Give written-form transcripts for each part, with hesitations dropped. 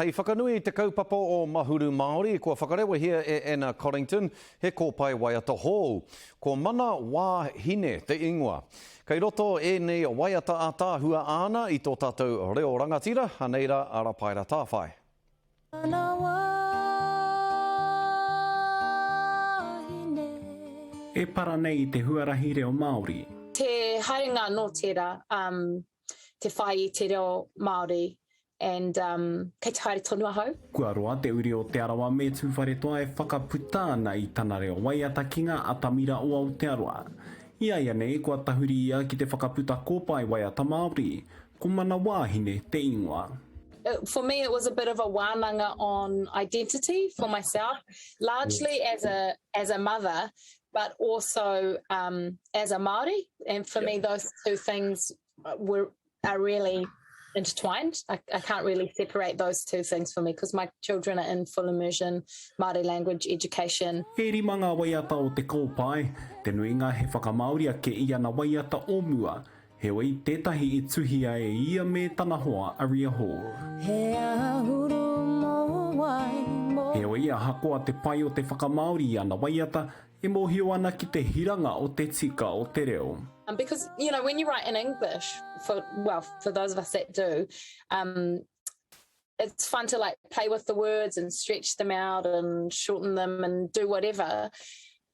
Hei whakanui i te kaupapa o Mahuru Māori, kua whakarewahia e Anna Coddington he kōpae waiata hou. Ko Mana Wā Hine te ingoa. Kei roto ēnei waiata ātaahua āna i tō tātou reo rangatira, anei rā a Rapaera Tāwhai. Mana wā hine. E para nei i te huarahi reo Māori. Te haerenga anō tērā, te whai i te reo Māori and um kei te haere tonu ahau. Kua roa te uri o Te Arawa me Tūwharetoa e whakaputa ana i tana reo waiata ki ngā atamira o Aotearoa. Iaianei kua tahuri ia ki te whakaputa kōpae waiata Māori, ko Mana Wāhine te ingoa. For me it was a bit of a wānanga on identity for myself, largely as a as a mother but also um as a Māori and for me those two things were are really intertwined. I, I can't really separate those two things for me because my children are in full immersion Māori language education. E rima ngā waiata o Te Kōpae, te nuinga he whakamāori ake i ana waiata o mua, heoi tētahi i tuhia e ia me tana hoa a Ria Hall. He āhuru mōwai mō. Heoi ahakoa te pai o te whakamāori i ana waiata, E mōhio ana ki te hiranga o te tika o te reo. Because, you know, when you write in English, for, well, for those of us that do, um, it's fun to like play with the words and stretch them out and shorten them and do whatever.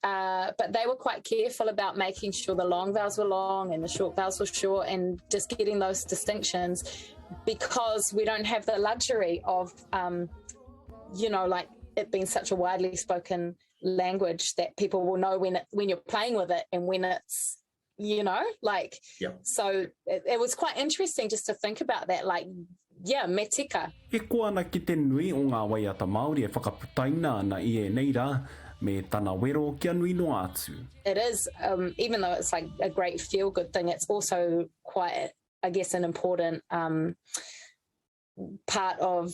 Uh, but they were quite careful about making sure the long vowels were long and the short vowels were short and just getting those distinctions because we don't have the luxury of, um, you know, like it being such a widely spoken language that people will know when it, when you're playing with it and when it's you know like yeah. so it, it was quite interesting just to think about that like yeah me tika. E koa ana ki te nui o ngā waiata Māori e whakaputaina ana i ēnei rā, me tana wero kia nui noa atu. It is, um, even though it's like a great feel good thing, it's also quite, I guess, an important um, part of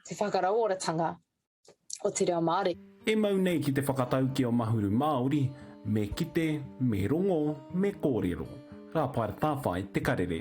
te whakarauoratanga o te reo Māori. E mau nei ki te whakatauki o Mahuru Māori, me kite, me rongo, me kōrero. Rāpaera Tāwhai, Te Karere.